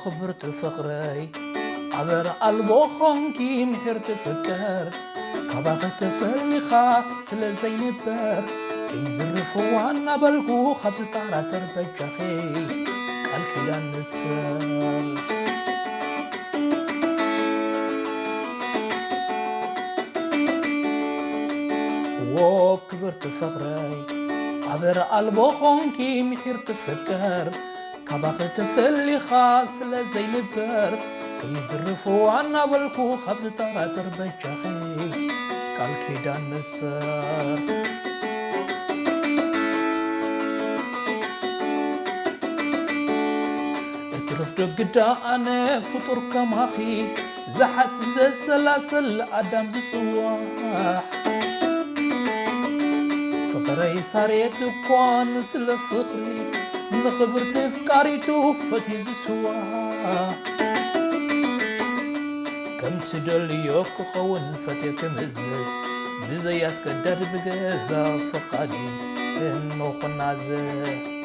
ክብርቲ ፍቕረይ ኣበር ኣልቦ ኾንኪ ምሒርቲ ፍቅር ካባኺ ተፈሊኻ ስለ ዘይንበር ከይዝርፍዋ እናበልኩ ካብ ዝጠራጠር በጃኺ ቃል ኪዳን ንስር ዎ ክብርቲ ፍቕረይ ኣበር ኣልቦ ኾንኪ ምሒርቲ ፍቅር ካባኺ ተፈሊኻ ስለ ዘይንበር ከይዝርፍዋ እናበልኩ ካብ ዝጠራጠር በጃኺ ቃል ኪዳን ንስር እትርፍ ዶ ግዳ ኣነ ፍጡር ከማኺ ዝሓስብ ዘሰላስል ኣዳም ዝጽዋዕ ፍቕረይ ሳሬት እኳ ንስለ ፍቕሪ ንኽብርቲ ፍቃሪቱ ፈትዩ ዝስዋዕ ከምቲ ደልዮ ክኸውን ፈትየ ክምእዝዝ ብዘይ ኣስገዳድ ብገዛ ፍቓዲ እሞ ክናዘዝ